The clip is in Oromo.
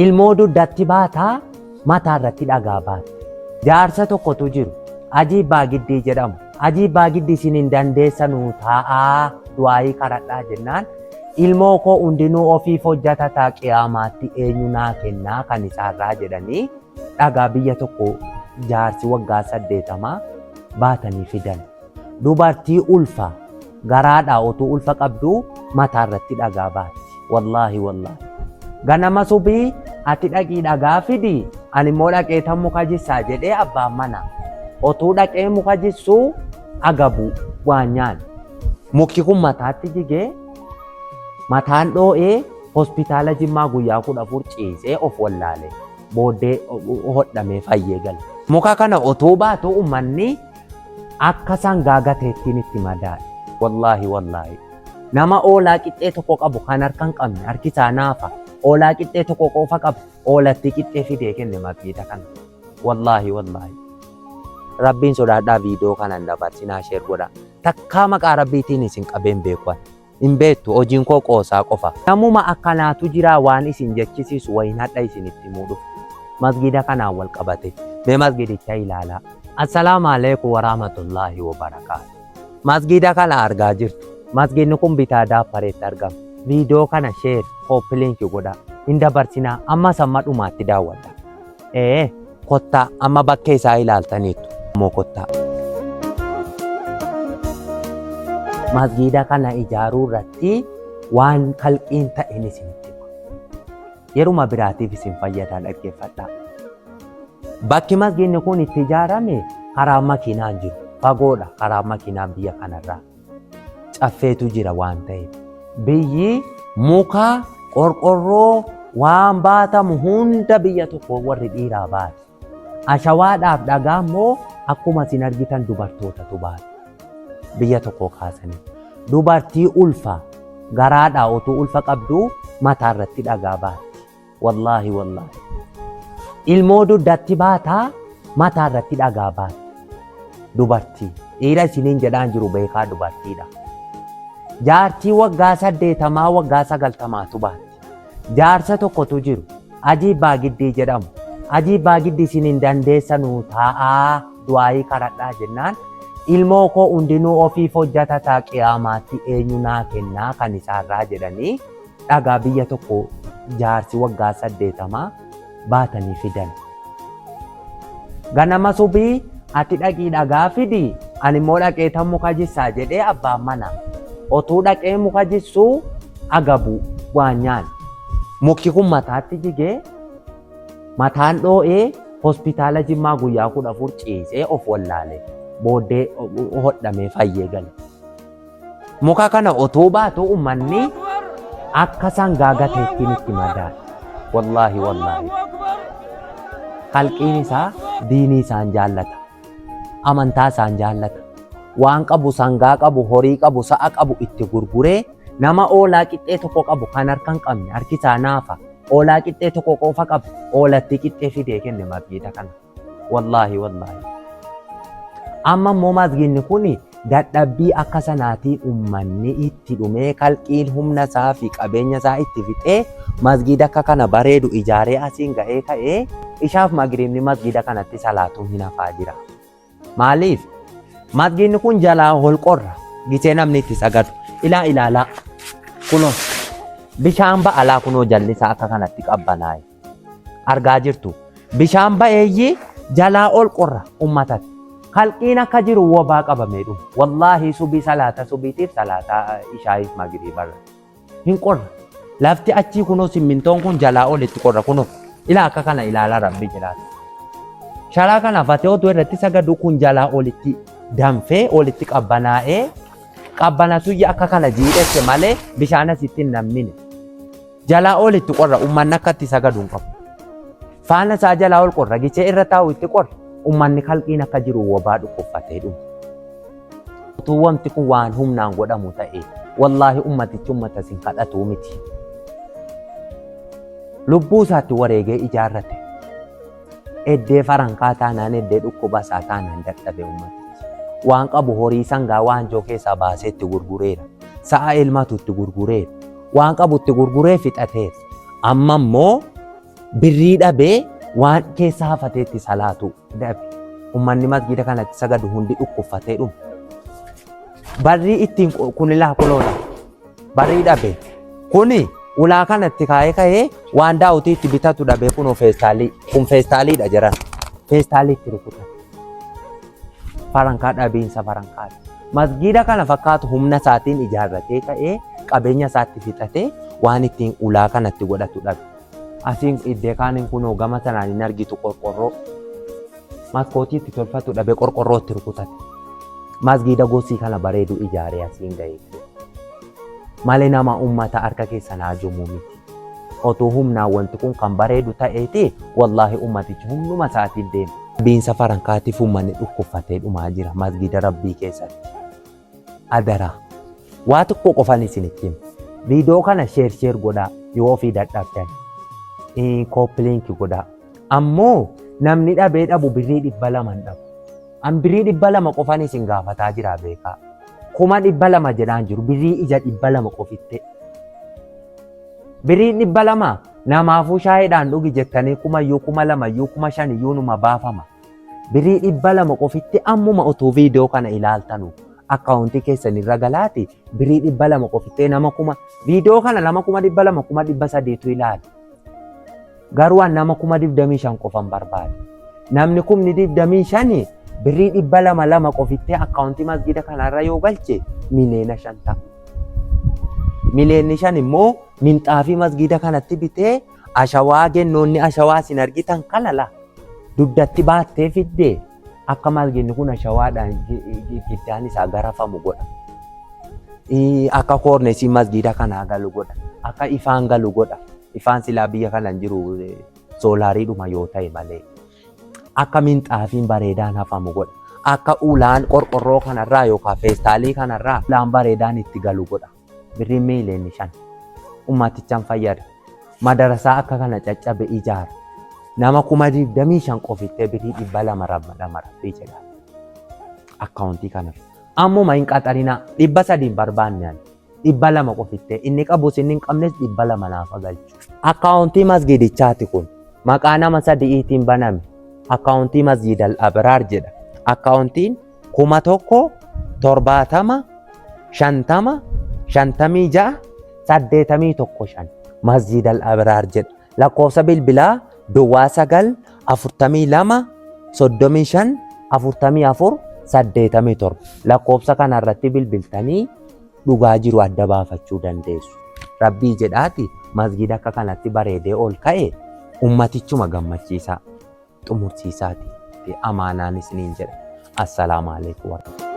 Ilmoo dugdatti baataa mataa irratti dhagaa baata. Jaarsa tokkotu jiru. Ajii Baagiddii jedhamu. Ajii Baagiddii isin hin dandeessanuu taa'aa du'aayii kadhadhaa jennaan ilmoo koo hundinuu ofiif hojjatataa qiyaamaatti eenyu naa kennaa kan isaarraa jedhanii dhagaa biyya tokko jaarsi waggaa 80 baatanii fidan. Dubartii ulfa garaadhaa otuu ulfa qabduu mataa irratti dhagaa baatti. Wallaahi wallaahi. Ganama subii ati dhaqii dhagaa fidi ani immoo dhaqeetan muka jissaa jedhee abbaan manaa. Otuu dhaqee muka jissuu agabu waan nyaanne. Mukti kun mataatti jigee mataan dhoo'ee hospitaala Jimmaa guyyaa 14 ciisee of wallaale. Booddee hodhamee fayyee gale. Muka kana otuu baatu uummanni akka sangaa gateettiin itti madaa'e. Wallaahi wallaahi. Nama oolaa qixxee tokko qabu kan harka hin qabne harki isaa naafa. Oolaa qixxee tokko qofa qabu oolattii qixxee fidee kenne masgiida kana. Wallaahi wallaahi. Rabbiin sodaadhaa viidiyoo kana hin dabarsinaa sheer godhaa. Takkaa maqaa Rabbiitiin isin qabeen beeku ani. Hin beektu hojiin koo qoosaa qofa. Namuma akkanaatu jiraa waan isin jechisiisu wayin hadha isinitti himuu dhufe. Masgiida kanaan wal qabate. Mee masgiidicha ilaalaa. Assalaamu alaikum warahmatullaahi wabarakaatu. Masgiida kana argaa jirtu. Masgiidni kun bitaa daappareetti argama. Viidiyoo kana sheer, kooppi liinki godhaa. Hin dabarsinaa ammas amma dhumaatti daawwadha. Ee kottaa amma bakkee isaa ilaaltaniittu. Immoo kottaa. Masgiida kana ijaaruu irratti waan kalqiin ta'in isinitti hima. Yeruma biraatiif isin fayyadaa dhaggeeffadhaa. Bakki masgiidni kun itti ijaarame karaa makiinaan jiru. Fagoodha karaa makiinaan biyya kanarraa. Caffeetu jira waan ta'eef. Biyyi muka, qorqorroo, waan baatamu hunda biyya tokko warri dhiiraa baate. Ashawaadhaaf dhagaa immoo akkuma isin argitan dubartootatu baate. Biyya tokko kaasanii. Dubartii ulfa garaadhaa otuu ulfa qabduu mataa irratti dhagaa baatti. Wallaahi wallaahi. Ilmoo dugdatti baataa mataa irratti dhagaa baatti. Dubartii. Dhiira isiniin jedhaan jiru beekaa dubartiidha. Jaartii waggaa 80 waggaa 90tu baatti. Jaarsa tokkotu jiru. Ajii Baagiddii jedhamu. Ajii Baagiddii isin hin dandeessanuu taa'aa du'aayii kadhadhaa jennaan ilmoo koo hundinuu ofiif hojjatataa qiyaamaatti eenyu naa kennaa kan isaarraa jedhanii dhagaa biyya tokko jaarsi waggaa 80 baatanii fidan. Ganama subii ati dhaqii dhagaa fidi ani immoo dhaqeetan muka jissaa jedhee abbaan manaa. Otuu dhaqee muka jissuu agabu waan nyaanne. Mukti kun mataatti jigee mataan dhoo'ee hospitaala Jimmaa guyyaa 14 ciisee of wallaale. Booddee hodhamee fayyee gale. Muka kana otuu baatu ummanni akka sangaa gateettiin itti madaa'e. Wallaahi wallaahi. Kalqiin isaa diinii isaan jaallata. Amantaa isaan jaallata. Waan qabu sangaa qabu horii qabu sa'a qabu itti gurguree nama oolaa qixxee tokko qabu kan harka hin qabne harki isaa naafa. Oolaa qixxee tokko qofa qabu oolattii qixxee fidee kenne masgiida kana. Wallaahi wallaahi. Amma immoo masgiidni kun dadhabbii akka sanaatiin ummanni itti dhumee kalqiin humna isaa fi qabeenya isaa itti fixee masgiida akka kana bareedu ijaaree asiin ga'ee ka'ee ishaaf magriibni masgiida kanatti salaatuun hin hafaa jira. Maaliif? Masgiidni kun jalaa ol qorra gisee namni itti sagadu. Ilaa ilaalaa kunoo bishaan ba'alaa kunoo jalli isaa akka kanatti qabbanaa'e. Argaa jirtu. Bishaan ba'eeyyi jalaa ol qorra ummatatti. Kalqiin akka jiru wobaa qabamee dhumu. Wallaahi subii salaata subiitiif salaata ishaayiif magiriibarra. Hin qorra. Lafti achii kunoo simmintoon kun jalaa ol itti qorra kunoo. Ilaa akka kana ilaalaa rabbi jiraata. Sharaa kana fatee otoo irratti sagadu kun jalaa olitti danfee olitti qabbanaa'ee qabbanatuyya akka kana jiidhesse malee bishaan asitti hin nammine. Jalaa ol itti qorra ummanni akka itti sagadu hin qabu. Faana isaa jalaa ol qorra gichee irra taa'u itti qorra ummanni kalqiin akka jiru wobaa dhukkubfatee dhumu. Utuu wanti kun waan humnaan godhamu ta'e wallaahi ummatichi ummata isin kadhatuu miti. Lubbuu isaatti wareegee ijaarrate. Eddee farankaa taanaan eddee dhukkuba isaa taanaan dadhabe ummatichi. Waan qabu horii sangaa waanjoo keessaa baasee itti gurgureera. Sa'a elmatu itti gurgureera. Waan qabu itti gurguree fixateera. Amma immoo Birrii dhabee waan keessa hafateetti salaatu dhabe. Ummanni masgiida kanatti sagadu hundi dhukkubfatee dhuma. Barrii ittiin kun ilaa kunoodha. Barrii dhabe. Kuni ulaa kanatti kaa'ee ka'ee waan daawutii itti bitatu dhabee kunoo feestaalii. Kun feestaaliidha jiran. Feestaalii itti rukutan. Farankaa dhabiinsa farankaati. Masgiida kana fakkaatu humna isaatiin ijaarratee ka'ee qabeenya isaatti fixatee waan ittiin ulaa kanatti godhatu dhabe. Asiin iddee kaaniin kunoo gama sanaan hin argitu qorqorroo. Maskootii itti tolfatu dhabe qorqorroo itti rukutate. Masgiida gosii kana bareedu ijaaree asiin ga'e. Malee nama ummata harka keessan haajomuu miti. Otuu humnaan wanti kun kan bareedu ta'eeti wallaahi ummatichi humnuma isaatiin deema. Biinsa farankaatiif uummanni dhukkubfatee dhumaa jira masgiida rabbii keessatti. Adaraa. Waa tokko qofan isinitti hima. Viidiyoo kana share share godhaa yoo ofii dadhabdan. Copy link godhaa. Ammoo namni dhabee dhabu birrii 200 hin dhabu. An birrii 200 qofan isin gaafataa jira beekaa. 200,000 jedhaan jiru birrii ija 200 qofitte. Birriin 200 namaafuu shaayiidhaan dhugi jettanii kumayyuu 2,000yyuu 5,000yyuu numa baafama. Birrii 200 qofitti ammuma utuu viidiyoo kana ilaaltanu akkaawuntii keessan irra galaati birrii 200 qofittee nama kuma viidiyoo kana nama 200,000 300,000tu ilaala. Garuu an nama 25,000 qofan barbaada. Namni 25,000 birrii 200 lama qofittee akkaawuntii masgiida kanarra yoo galche 5 miliyoona ta'a. 5 miliyoonni immoo minxaafii masgiida kanatti bitee ashawaa gennoonni ashawaa isin argitan kana la dugdatti baattee fiddee akka masgiidni kun ashawaadhaan giddaan isaa garafamu godha. Akka koorneesiin masgiida kanaa galu godha. Akka ifaan galu godha. Ifaan silaa biyya kana hin jiru soolaariidhuma yoo ta'e malee. Akka minxaafiin bareedaan hafamu godha. Akka ulaan qorqorroo kanarraa yookaan feestaalii kanarraa ulaan bareedaan itti galu godha. Birriin 5 miliyoonni ummatichaan fayyada. Madarasaa akka kana caccabe ijaara. Nama 25,000 qofittee birrii 200 lama rabbii jedha. Akkaawuntii kana. Ammuma hin qaxarinaa 300 hin barbaanne ani. 200 qofittee inni qabus inni hin qabnes 200 naaf galchu. Akkaawuntii masgiidichaati kun maqaa nama sadi'iitiin baname. Akkaawuntii Masjiid Al-Abraar jedha. Akkaawuntiin 1000 70 50 56 81 5 Masjiid Al-Abraar jedha. Lakkoofsa bilbilaa 09 42 35 44 87 lakkoofsa kanarratti bilbiltanii dhugaa jiru adda baafachuu dandeessu. Rabbii jedhaati masgiida akka kanatti bareedee ol ka'e ummatichuma gammachiisaa xumursiisaati. Amaanaan isiniin jedha. Assalaamu alaikum.